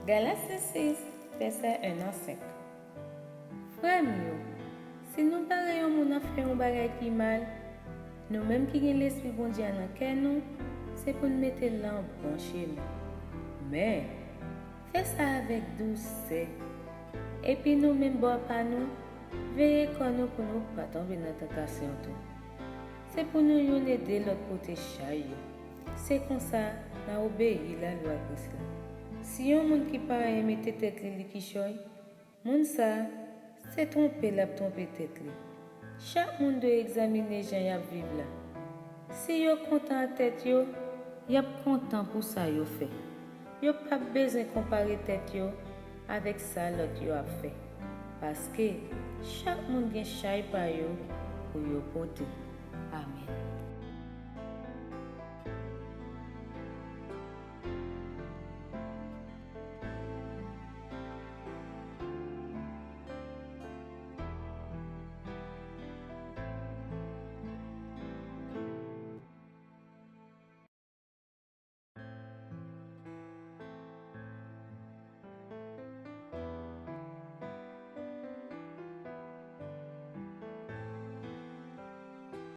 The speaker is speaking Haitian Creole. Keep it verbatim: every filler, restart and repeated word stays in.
Galat sis, vèsè en a senk. Frè m yo, si nou bare yon moun ap fè yon bagay ki mal, nou menm ki gen Lespri Bondye a nan kè nou, se pou n mete l nan bon chemen. Men, fè sa avèk dousè. Epi nou menm bò pa nou, veye kò nou pou nou pa tonbe nan tantasyon tou. Se pou nou youn ede lòt pote chay yo. Se konsa n a obeyi lalwa Kris la. Si yon moun ki pa renmen mete tèt li li kichòy, moun sa a, se twonpe l ap twonpe tèt li. Chak moun dwe egzamine jan y ap viv la. Si yo kontan ak tèt yo, y ap kontan pou sa yo fè. Yo p ap bezwen konpare tèt yo avèk sa lòt yo ap fè, paske chak moun gen chay pa yo pou yo pote. Amèn.